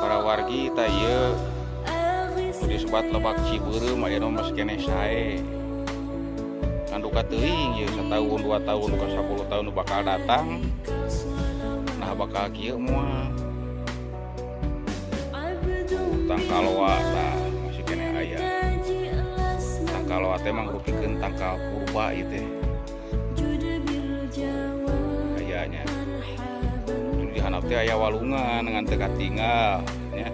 Para wargi, tah ieu nu disebat Lebak Cibeureum ayeuna masih keneh sae. Ngan duka teuing ieu satahun, 2 tahun, duka 10 tahun nu bakal datang. Nah, bakal kieu moal. Tuh, tangkaloa tah masih keneh aya. Tangkaloa teh mangrupikeun tangkal purba ieu teh. Aya nya. Di handap teh aya walungan, ngan teu katinggal nya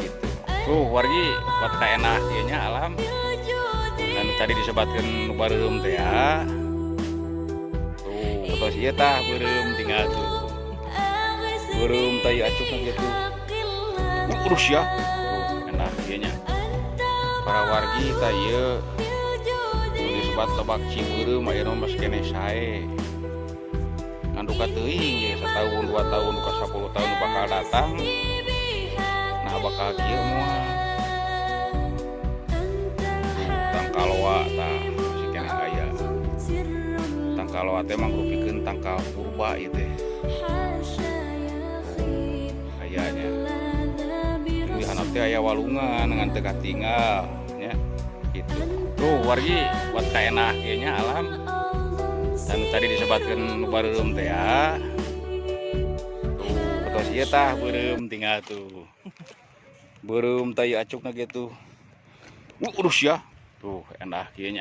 gitu. Tuh wargi, buat enak ieu nya alam. Dan tadi disebatkeun nu bareureum teh ya. Tuh, tos ieu tah beureum tinggal tuh. Beureum tah ieu acukna gitu. Urus ya. Tuh, enak ieu nya. Para wargi, tah ieu nu disebat Lebak Cibeureum ayeuna masih keneh sae. Ngan duka teuing ieu satahun, 2 tahun, duka 10 tahun nu bakal datang. Nah, bakal kieu moal. Tuh, tangkaloa tah masih keneh aya. Tangkaloa teh mangrupikeun tangkal purba ieu teh. Aya nya. Di handap teh aya walungan, ngan teu katinggal nya gitu. Tuh wargi, buat enak ieu nya alam. Dan tadi disebatkeun nu bareureum teh ya. Tuh, tos ieu tah beureum tinggal tuh. Beureum tah ieu acukna gitu. Urus ya. Tuh, endah kieu nya.